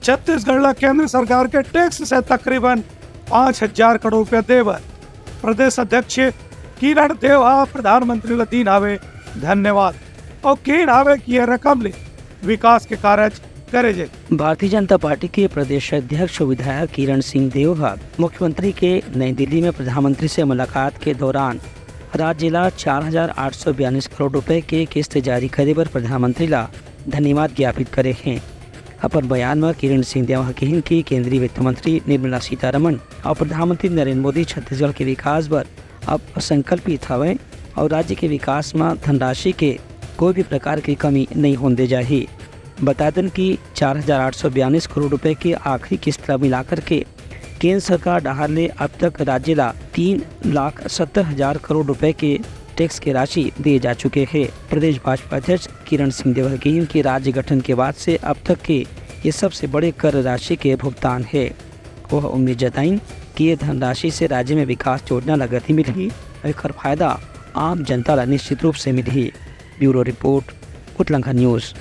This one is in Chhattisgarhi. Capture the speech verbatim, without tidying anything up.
छत्तीसगढ़ ला केंद्र सरकार के टैक्स से तकरीबन पाँच हजार करोड़ रुपया दे बर प्रदेश अध्यक्ष किरण देव ह प्रधानमंत्री ला दीन हावे धन्यवाद। अउ कहिन हावे कि ये रकम ले विकास के कारज करे जाही। भारतीय जनता पार्टी के प्रदेश अध्यक्ष अउ विधायक किरण सिंह देव ह मुख्यमंत्री के नई दिल्ली में प्रधानमंत्री से मुलाकात के दौरान राज्य ला चार हजार आठ सौ बयालीस करोड़ रुपए के किस्त जारी करे बर प्रधानमंत्री ला धन्यवाद ज्ञापित करे हें। अपन बयान म किरण सिंह देव ह किहिन कि केंद्रीय वित्त मंत्री निर्मला सीतारमण अउ प्रधानमंत्री नरेंद्र मोदी छत्तीसगढ़ के विकास बर अब संकल्पित हवय अउ राज्य के विकास म धनराशि के कोई भी प्रकार के कमी नइ होन दे जाही। बता देन कि चार हजार आठ सौ बयालीस करोड़ रुपए के आखिरी किस्त ल मिलाकर के केंद्र सरकार डहार ले अब तक राज्य ला तीन लाख सत्तर हजार करोड़ रुपए के टैक्स के राशि दिए जा चुके हे। प्रदेश भाजपा अध्यक्ष किरण सिंह देव ह किहिन कि राज्य गठन के बाद से अब तक के ये सबसे बड़े कर राशि के भुगतान हे। ओह उम्मीद जताइन कि ये धनराशि से राज्य में विकास योजना ला गति मिलही अउ एखर फायदा आम जनता ला निश्चित रूप से मिलही। Bureau report, Utlangha news.